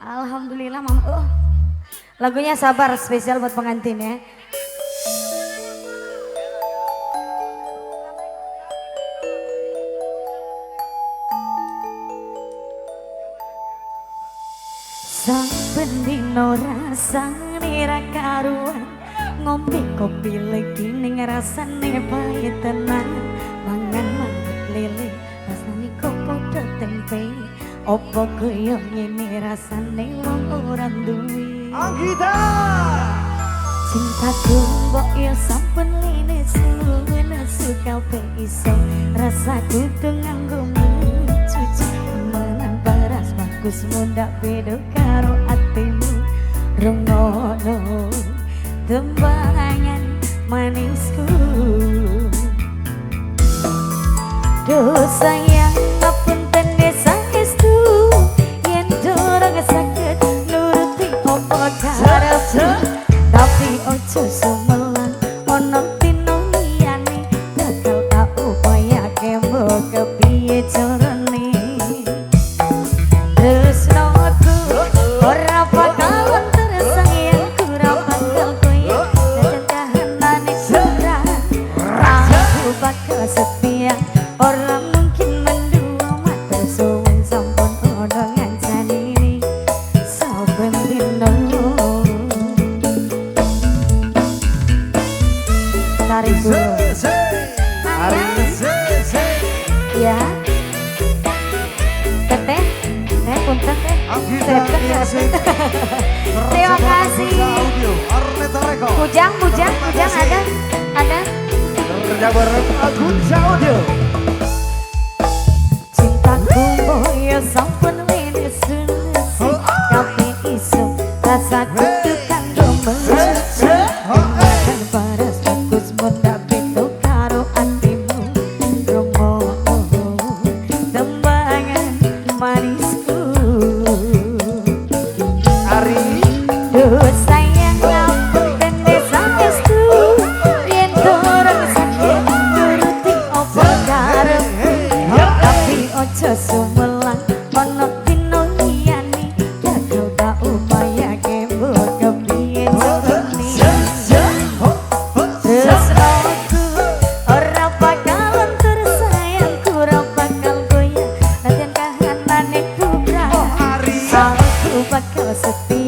Alhamdulillah Mama. Oh. Lagunya sabar spesial buat pengantin ya. Saben dino rasane ra karuan, ngombe kopi legi ning rasane pahit tenan, mangan mangut lele rasane kok padha tempe, opo koyo ngene rasane wong ora duwe. Anggita cintaku mbok yo sampun linesu nesu kabeh iso rasa kudu nganggo mencuci menan paras bagus mundak beda karo atimu rungono tembangan manisku. Duh sayang ngapunten saestu yen durung saged nuruti apa karepmu, tapi ojo sumelang ana dina liyane bakal tak upayake mbok kepiye carane. Tresnoku ora bakal tersayangku ora bakal goyah dan kahanane kurang, aku bakal setia ora mungkin mendua matur suwun sampun ana ngancani saben dina. Tarik dulu ya teteh, teh punten teh. Terima kasih. Bujang, bujang, bujang ada, ada. Kerja bareng Agunca Audio. Cintaku boyo sampun linesu nesu kabeh iso rasa kudu kanggo mencuci kan paras bagus mundak beda karo atimu rungono tembangan manisku. Ari duh sayang ngapunten saestu yen durung saged nuruti apa karepmu, tapi ojo sumelang ana dina liyane bakal tak upayake mbok kepiye carane. Tresnoku ora bakal tersayangku ora bakal goyah latihan kahanane kubra, aku bakal setia.